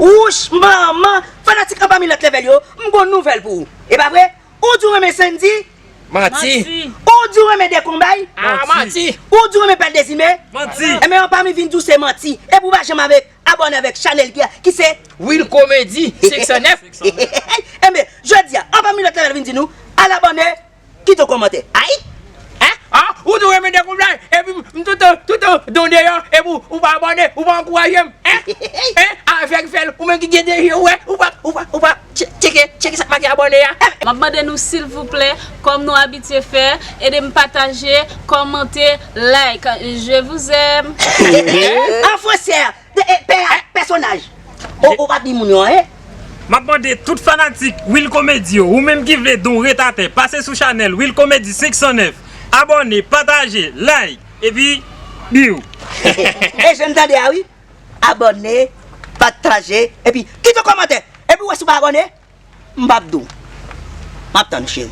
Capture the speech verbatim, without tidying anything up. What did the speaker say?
Wouch manman, fanatik Anpami Lòt Level yo, m gon nouvèl pou ou. E pa vre? Ou di w renmen Sandy? Manti. Ou di w renmen Dekonbay? Ah, manti. Ou di w renmen Pèl Dezime? Manti. Enben, Anpami vin di w se manti. Epi w pa janm avèk abòne avèk chanèl ki, ki se Will Comedy senk san nèf. Enben, jodi a, Anpami Lòt Level vin di nou, al abòne, kite yon kòmantè. Ay! Hein? Ah, ou tou renmen Dekonbay, epi m toutan, toutan don deyò, epi ou, ou pa abòne, ou pa ankouraje m. Hein? Hein? Avèk fèl, ou menm ki gen de je, ou wè, ou pa, ou pa, ou pa tche- tcheke, tcheke sa k make abòne a. M ap mande nou silvouplè, kòm nou abitye fè, ede m pataje, kòmante, like. Je vous aime. An fransè, de, e, pè, pèsonaj. Ou, ou pa di moun yo, hein? M ap mande tout fanatik Will Comedy yo, ou menm ki vle don ret atè, pase sou chanèl Will Comedy senk san nèf, abòne, pataje, like, epi biw. E jan n tande a wi, abòne, pataje, epi kite yon kòmantè. Epi w wè si w pa abòne, m p ap di w. M ap tann ou cheri.